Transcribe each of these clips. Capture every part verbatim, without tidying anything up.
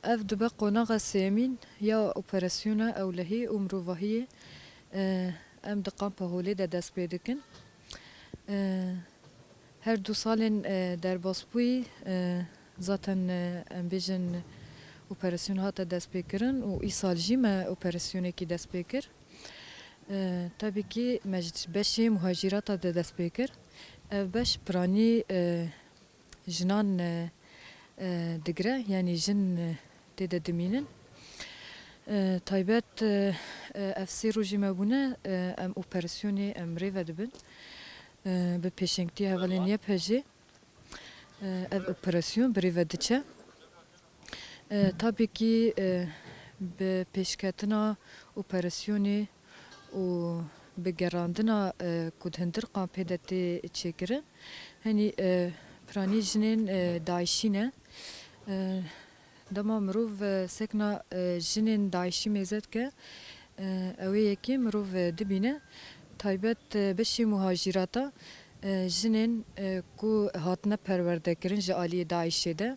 Ev dibe qonaxa sêyemîn ya operasyona ewlehî û mirovahiyê, e, em di kampa Holê de dest pê dikin. E, her du salên, e, derbasbûyî, e, zaten, e, em bêjin operasyon hate destpêkirin û îsal jî me operasyonekî dest pê kir. E, tabii ki me ji beşê muhacîrata de dest pê kir. Ev beş piranî, e, jinan, e, e, digire, yanî jin, e, tê de dimînin. E, taybet, e, e, ev sê rojî me bûne, e, em operasyonê em rê ve dibin. E, bi pêşengtiya hevalên Y P G, e, ev operasyon bi rê ve diçe. E, tabii ki, e, bi pêşketina operasyonê û bi gerandina, e, ku di hundir kampê de tê çêkirin, henî, e, piranî jinên, e, DAIŞî ne. E, dema mirov, e, sekna, e, jinên DAIŞî mêze dike, e, ew ê yekê mirov, e, dibîne. Taybet, e, beşê muhacîrata, e, jinên, e, ku hatine perwerdekirin ji aliyê DAIŞê de,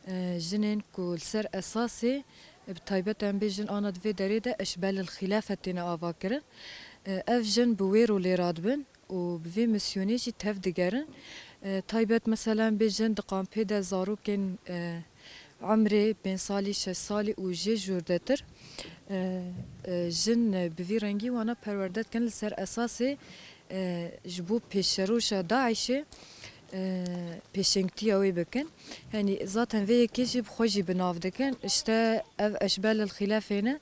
e, jinên ku li ser esasê, e, bi taybet em bêjin ana di vê derê de eşbelil xilafe têne avakirin. E, ev jin bi wê rolê radibin û bi vê misyonê jî tev digerin. E, taybet mesela em bêjin di kampê de zarokên, e, emrê pênc salî, şeş salî û jê jûrdetir, e, e, jin, e, bi vî rengî wana perwerde dikin li ser esasê, e, ji bo pêşeroja DAIŞê, e, pêşengtiya wê bikin. Yanî zaten vê yekê jî bi xwe jî bi nav dikin. İşte ev eşbelil xilafê ne,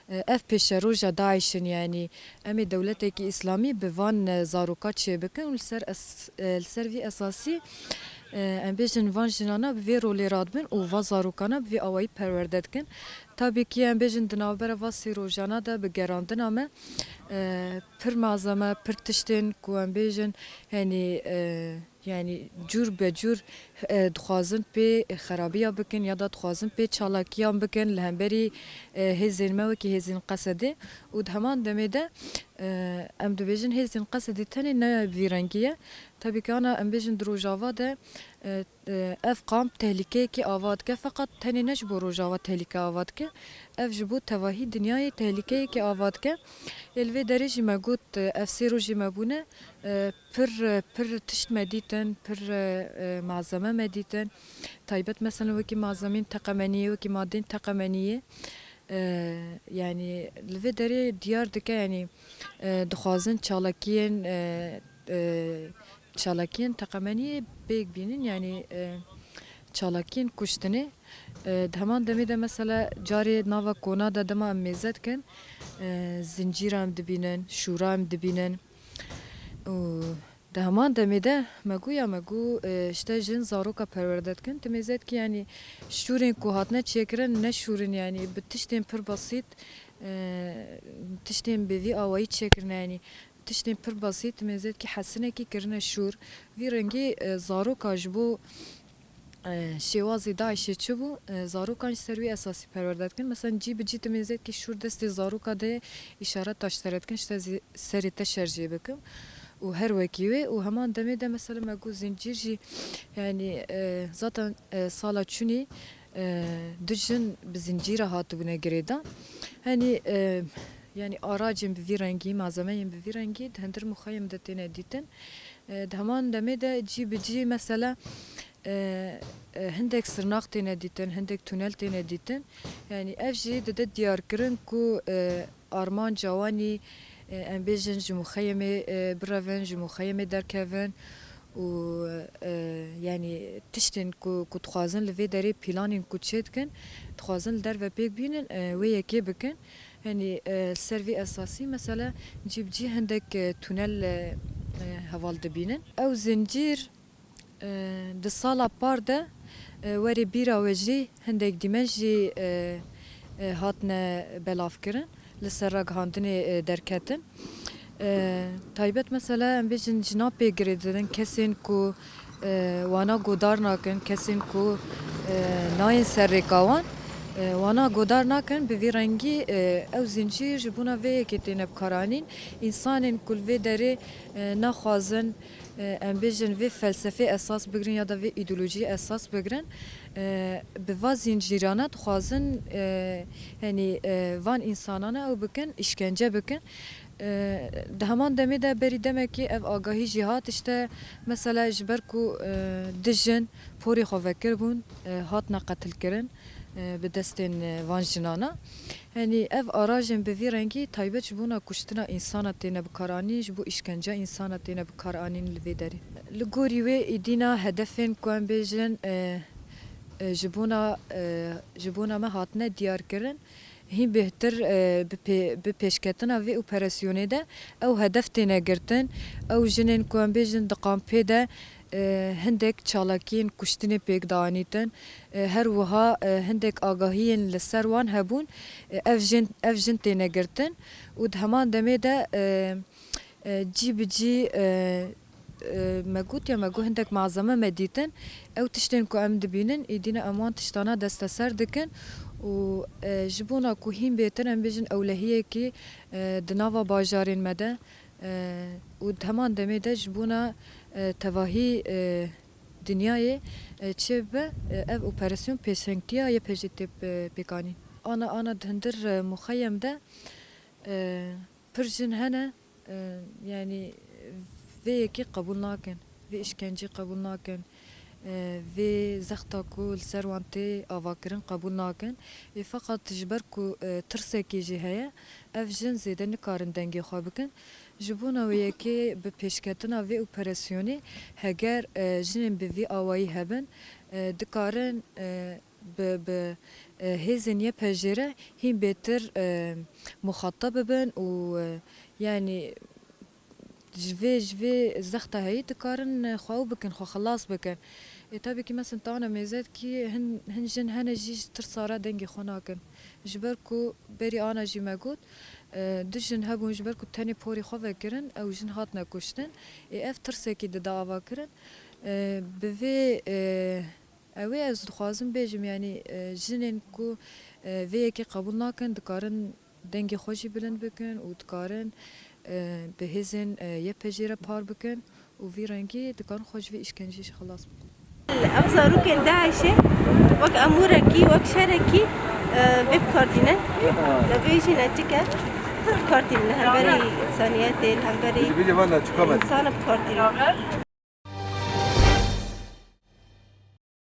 e, ev pêşeroja DAIŞ in, yanî em ê dewletekî îslamî bi van, e, zaroka çêbikin û li ser es-, e, li ser vî esasî, e, em bêjin van jinana bi vê rolê radibin û van zarokana bi vî awayî perwerde dikin. Tabii ki em bêjin di navbera va sê rojana de bi gerandina me, e, pir malzeme, pir tiştên ku em bêjin, yanî, e, yanî cûr be cûr, e, dixwazin pê xerabiya bikin ya da dixwazin pê çalakiyan bikin li hemberî, e, hêzên me wekî hêzên Qesedê û di heman demê de, e, em dibêjin hêzên Qesedê tenê ne vî rengî ye. Tabii ki ana em bêjin di Rojava de, e, e, ev kamp tehlîkeyekî ava dike, feqet tenê ne ji bo Rojava tehlîke ava dike, ev ji bo tevahî dinyayê tehlîkeyekî ava dike. Ê li vê derê jî me got, e, ev sê rojî me bûne, e, pir, pir tişt me dîtin, pir, e, e, malzeme me dîtin. Taybet mesela wekî malzemên teqemeniyê, wekî madên teqemeniyê. E, yanî li vê derê diyar dike, yanî, e, dixwazin çalakiyên, e, e, çalakiyên teqemeniyê pêk bînin, yanî, e, çalakiyên kuştinê. E, di heman demê de mesela carê nava kona de dema em mêze dikin, e, zincîra em dibînin, şûra em dibînin. Û di heman demê de me got ya me got, e, işte jin zaroka perwerde dikin. Tu mêze dikî, yanî şûrên ku hatine çêkirin ne şûr in, yanî bi tiştên pir besît, e, tiştên bi vî awayî çêkirine, yanî tiştên pir besît, tu mêze dikî hesinekî kirine şûr. Vî rengî, e, zaroka ji bo, e, şêwazê DAIŞê çi bû, e, zarokan ji ser wî esasî perwerde dikin. Mesela cî bi cî tu mêze dikî şûr destê zaroka de îşareta ji te re dikin, ji te zî-, serê te şerjê bikim û her wekî wê û heman demê de mesela me got zincîr jî, yanî, e, zaten, e, sala çûnî, e, du jin bi zincîra hatibûne girêdan. Henî, e, yanî aracên bi vî rengî, malzemeyên bi vî rengî di hundir muxeyim de têne dîtin. E, di heman demê de cî bi cî mesela, e, e, hindek sirnax têne dîtin, hindek tunel têne dîtin. Yanî ev jî dide diyarkirin ku, e, armanca wan î, e, em bêjin ji muxeyemê, e, birevin, ji muxeyemê derkevin û, e, yanî tiştên ku, ku dixwazin li vê derê planên ku çêdikin, dixwazin li derve pêk bînin, e, wê yekê bikin. Yanî, e, ser vî esasî mesela cî bi cî hindek, e, tunel, e, e, heval dibînin. Ew zincîr, e, di sala par de, e, werê bîra we jî hindek dîmen jî, e, e, hatine belavkirin, li ser ragihandinê, e, derketin. E, taybet mesela em bêjin jinan pê girê didin, kesên ku, e, wana godar nakin, kesên ku, e, nayên ser rêka wan, E, wana godar nakin, bi vî rengî, e, ew zincîr ji bona vê yekê têne bikaranîn. Însanên ku li vê derê, e, naxwazin, e, em bêjin vê felsefê esas bigirin ya da vê îdeolojiyê esas bigirin, e, bi va zincîrana dixwazin, e, henî, e, van însanana ew bikin, îşkence bikin. E, di heman demê de berî demekê ev agahî jî hat, işte, mesela ji ber ku, e, du jin porê xwe vekiribûn, e, hatine qetilkirin, e, bi destên, e, van jinana. Henî ev arajên bi vî rengî taybet ji bona kuştina însana têne bikaranîn, ji bo îşkence însana têne bikaranîn li vê derê. Li gorî wê êdîna hedefên ku em bêjin, e, e, ji bona, e, ji bona me hatine diyarkirin, hîn bêhtir, e, bi pê-, bi pêşketina vê operasyonê de ew hedef têne girtin. Ew jinên ku em bêjin di kampê de, e, hindek çalakiyên kuştinê pêk dianîtin. E, her wiha, e, hindek agahiyên li ser wan hebûn. E, ev jin, ev jin têne girtin û di heman demê de, e, e, cî bi cî, e, e, me got ya me got hindek malzeme me dîtin. Ew tiştên ku em dibînin, êdî ne em wan tiştana desteser dikin û, e, ji bona ku hîn bêtir em bêjin ewlehiyekî, e, di nava bajarên me de, e, û di heman demê de ji bona, e, tevahî, e, dinyayê, e, çêbibe, e, ev operasyon pêşengtiya Y P J'ê tê, e, pêkanîn. Ana, ana di hundir, e, muxeyem de, e, pir jin hene, e, yanî vê yekê qebûl nakin, vê îşkencê qebûl nakin, e, vê zexta ku li ser wan tê avakirin qebûl nakin. Ê feqet ji ber ku, e, tirsekê jî heye, ev jin zêde nikarin dengê xwe bikin. Ji bona wê yekê bi pêşketina vê operasyonê heger, e, jinên bi vî awayî hebin, e, dikarin, e, bi, bi, e, hêzên Y P J'ê re hîn bêtir, e, muxatab bibin û, e, yanî ji vê, ji vê zexta heyî dikarin, e, xwe ew bikin, xwe xilas bikin. Ê, tabii ki, mesela, te ana mêze dikî, hin, hin jin hene jî ji tirsa re dengê xwe nakin. Ji ber ku berî ana jî me got, e, du jin hebûn ji ber ku tenê porê xwe vekirin, ew jin hatine kuştin. Ê, ev tirsekî dide avakirin. E, bi vê, e, Ew ê ez dixwazim bêjim, yanî, e, jinên ku, e, vê yekê qebûl nakin, dikarin dengê xwe jî bilind bikin û dikarin, e, bi hêzên, e, Y P J'ê re par bikin û vî rengî dikarin xwe ji vê îşkenceyê jî xilas bikin. Ev zarokên DAIŞê wek emûrekî, wek şerekî, e, vê bikardînin. Li vê jî neçik e, bikardînin li hemberî însaniyetê, li hemberî însan bikardînin.